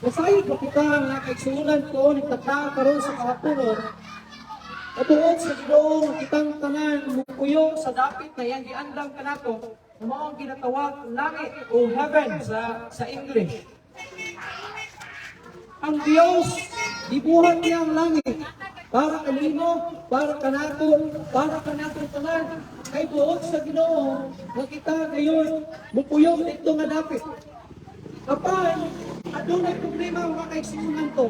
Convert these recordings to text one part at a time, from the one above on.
Masayod ba kita nga kaigsuonan ko nagtaka karon sa kahaponon, kabuot sa Ginoo nga kitang tanan mupuyo sa dapit na iyang giandam kanato na mao ang ginatawag langit o heaven sa English? Ang Dios, gibuhat niya ang langit para kanimo, para kanato, para kanatong tanan. Kay buot sa Ginoo nga kita ngayon mupuyo dito nga dapit. Apan, adunay problema, mga kaigsuonan ko.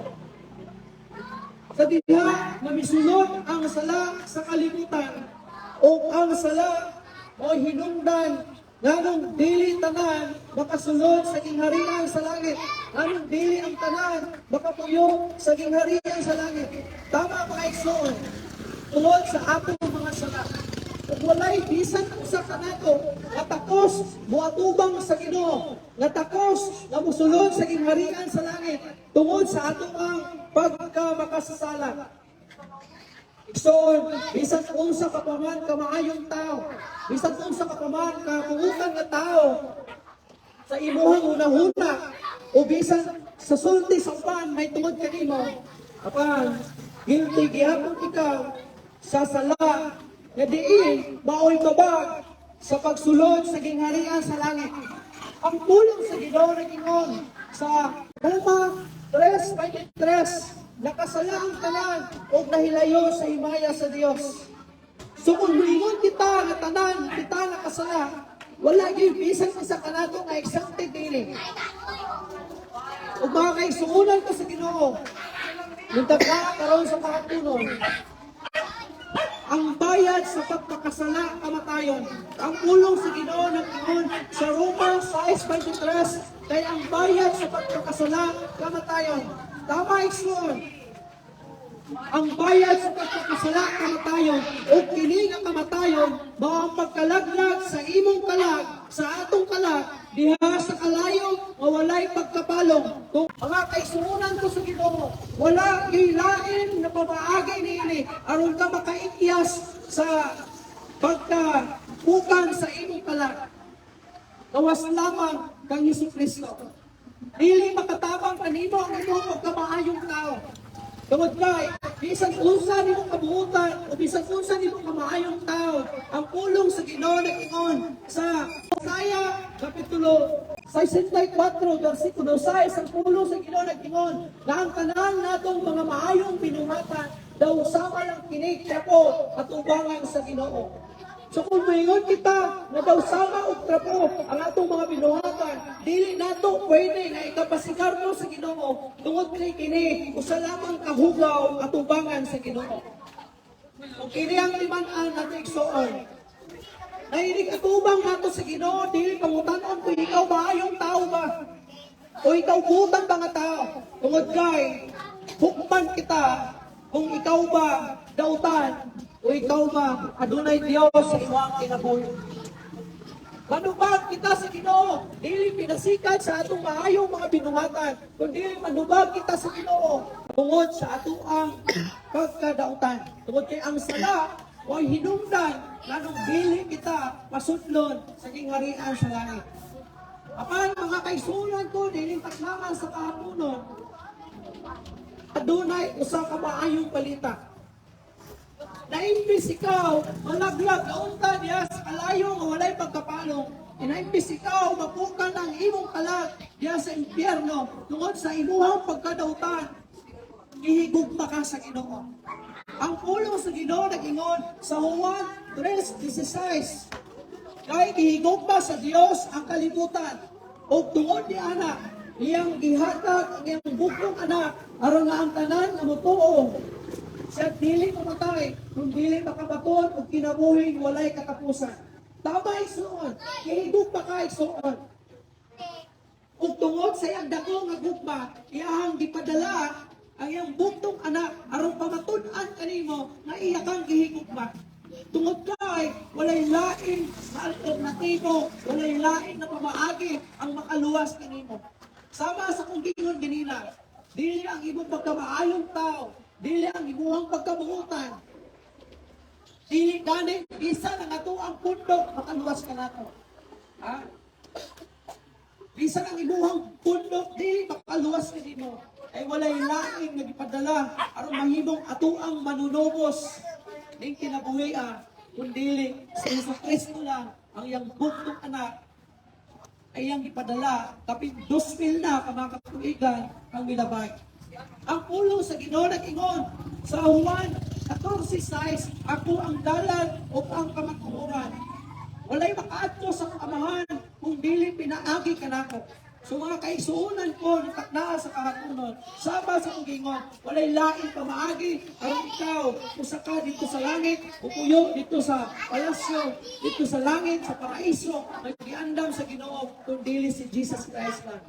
Sa diha nga misulod ang sala sa kalibutan o ang sala o hinungdan nganong dili tanan makasulod sa gingharian sa langit, nganong dili ang tanan makapuyo sa gingharian sa langit. Tama, mga igsoon, tungod sa atong mga sala. Ug walay bisan usa kanato nga takos moatubang sa Ginoo, nga takos nga mosulod sa gingharian sa langit tungod sa atong ang pagka makasasala. Igsoon, bisan unsa ka pa man ka maayong tao, bisan unsa ka pa man ka buutan nga tao sa imuhang hunahuna o bisan sa sulti sa uban may tungod kanimo, apan guilty gihapon ikaw sa sala nga diin maoy babag sa pagsulod sa gingharian sa langit. Ang pulong sa Ginoo nag-ingon sa Roma 3:23, nakasala ang tanan og nahilayo sa himaya sa Dios. So kung moingon kita nga tanan kita nakasala, wala gyud bisan isa kanato nga exempted dini. Ug mga kaigsuonan ko sa Ginoo, nagtaka karon sa kahaponon, ang bayad sa pagpakasala kamatayon. Ang pulong sa Ginoo nag-ingon sa Roma 6:23, kay ang bayad sa pagpakasala kamatayon. Tama, igsoon. Ang bayad sa pagpakasala kamatayon, o kini nga kamatayon mao ang pagkalaglag sa imong kalag, sa atong kalag diha sa kalayo nga walay pagkapalong. Kung mga kaigsuonan ko sa Ginoo, wala gyuy lain na pamaagi niini aron ka makaikyas sa pagkapukan sa imong kalag gawas lamang kang Hesus Kristo. Dili makatabang kanimo ang imong pagkamaayong tao. Tungod kay bisan unsa nimo kabuutan o bisan unsa nimo kamaayong tao, ang pulong sa Ginoo nag-ingon sa Isaiah kapitulo 64 versikulo 6, ang pulong sa Ginoo nag-ingon na ang tanan natong mga maayong binuhatan daw sama lang kini trapo atubangan sa Ginoo. So kung moingon kita na daw sama og trapo ang atong mga binuhatan, dili nato pwede nga ikapasigarbo sa Ginoo tungod kay kini usa lamang kahugaw atubangan sa Ginoo. Ug kini ang timan-an nato, igsoon. Nainig atubang nato sa Ginoo, dili pangutan-on kung ikaw maayong tao ba o ikaw butan ba nga tao. Tungod kay hukman kita kung ikaw ba dautan o ikaw ba adunay Dios sa imong kinabuhi. Manubag kita sa Ginoo, dili pinasikat sa atong maayong mga binuhatan, kundi manubag kita sa Ginoo tungod sa atoang pagkadautan. Tungod kay ang sala o hinungdan nganong dili kita pasudlon sa gingharian sa langit. Apan mga kaigsuonan ko, dili taklaman sa kahaponon, adunay usa ka maayong balita na imbis ikaw malaglag kaunta diya sa kalayo nga walay pagkapalong, na imbis ikaw mapukan ang imong kalag diya sa impyerno tungod sa imuhang pagkadautan, gihigugma ka sa Ginoo. Ang pulong sa Ginoo nag-ingon sa Juan 3:16, kay gihigugma sa Dios ang kalibutan ug tungod ni ana iyang gihatag ang iyang bugtong anak aron nga ang tanan nga motuo siya dili mamatay kung dili makabaton og kinabuhing walay katapusan. Tama, igsoon, gihigugma ka, igsoon. Ug tungod sa iyang dako nga gugma, iyang gipadala ang iyang bugtong anak aron pamatud-an kanimo nga iya kang gihigugma. Tungod kay walay lain na alternatibo, walay lain na pamaagi ang makaluwas kanimo. Sama sa kong gingon ganina, dili ang imong pagkamaayong tao, dili ang imuhang pagkabuutan, dili gani bisan ang atoang pundok makaluwas kanato. Ha? Bisan ang imuhang pundok, di makaluwas nimo. Ay walay laing nagipadala aron mahimong atoang manunubos ning kinabuhi, kundili si Jesu Kristo lang, ang iyang bugtong anak ay iyang ipadala kapin 2,000 na ka mga katuigan ang milabay. Ang pulong sa Ginoo nag-ingon sa Juan 14:6, "Ako ang dalan ug ang kamatuoran. Walay makaadto sa Amahan kung dili pinaagi kanako." So mga kaigsuonan ko, nitaknaa sa kahaponon, sama sa akong giingon, walay lain pamaagi aron ikaw musaka dito sa langit, upuyo dito sa palasyo, dito sa langit, sa paraiso, naggiandam sa Ginoo, kung dili si Jesus Christ lang.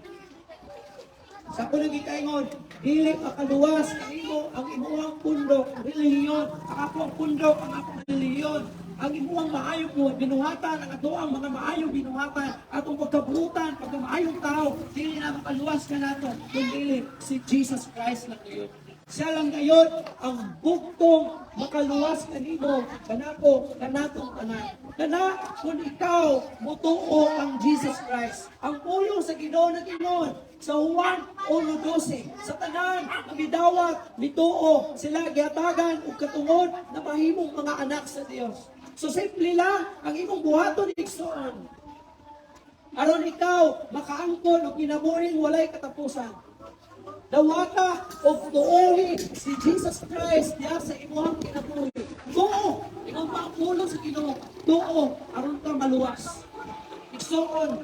Sa ako nang gikaingon, dili makaluwas kanimo ang imuhang pundok, relihiyon, ang akong pundok, ang akong relihiyon, ang imuhang maayong binuhatan, ang atoang mga maayong binuhatan, atong pagkabuutan, pagkamaayong tao, dili na makaluwas kanato, kung dili si Jesus Christ lang ngayon. Siya lang ngayon ang bugtong makaluwas kanimo, kanako, kanatong tanan. Kana kung ikaw mutuo ang Jesus Christ. Ang pulong sa Ginoo nag-ingon sa Juan 1:12, sa tanan nga midawat, mituo, sila gihatagan og katungod na mahimong mga anak sa Dios. So simple lang ang imong buhaton, igsoon, aron ikaw makaangkon og kinabuhing walay katapusan. Dawata og tuohi si Jesus Christ diya sa imong kinabuhi. Tuo, ingon pa ang pulong sa Ginoo, tuo aron ka maluwas. Igsoon,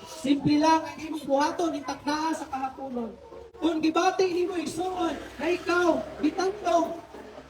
simple lang ang imong buhaton itaknaa sa kahaponon. Kung gibati nimo, igsoon, na ikaw gitandong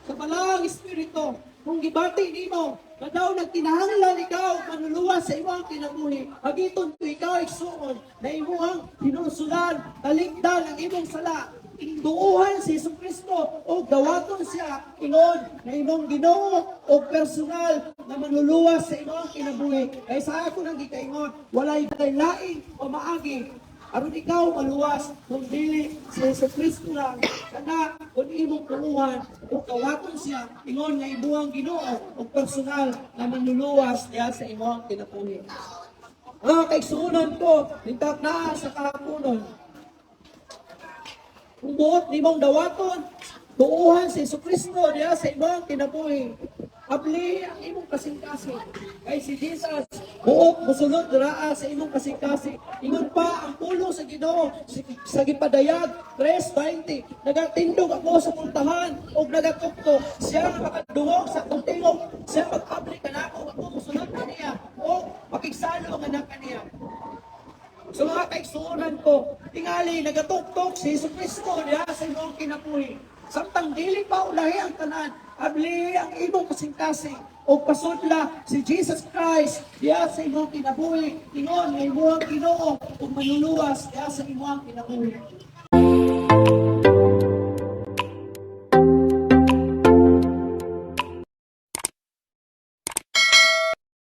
sa Balaang Espiritu, kung gibati nimo na daw nagkinahanglan ikaw manuluwas sa imong kinabuhi, hagiton ko ikaw, igsoon, na imuhang hinulsulan, talikdan ang imong sala, tuuhan si Jesu Kristo o dawaton siya ingon na imong Ginoo o personal na manluluwas sa imong kinabuhi. Kay sa ako nang gikaingon, walay laing pamaagi aron ikaw maluwas kung dili si Jesu Kristo lang, kana kung imong tuuhan o dawaton siya ingon nga imuhang Ginoo o personal na manluluwas diha sa imong kinabuhi. Mga kaigsuonan ko, naa sa kahaponon, kung buot nimong dawaton, tuuhan si Jesu Kristo diha sa imong kinabuhi, abli ang imong kasing-kasing. Kay si Jesus, buot musulod raa sa imong kasing-kasing. Ingon pa ang pulong sa Ginoo sa gipadayag 3:20, "Nagatindog ako sa pultahan ug nagatuktok. Siya nga makadungog sa akong tingog, siya mag-abli kanako, ako musulod kaniya o makigsalo ang anak kaniya." Sa mga kaigsuonan ko, tingali nagatuktok si Jesu Kristo diha sa imong kinabuhi. Samtang dili pa ulahi ang tanan, abli ang imong kasing-kasing o pasudla si Jesus Christ diha sa imong kinabuhi. Ingon nga imong Ginoo ug manluluwas diha sa imong kinabuhi.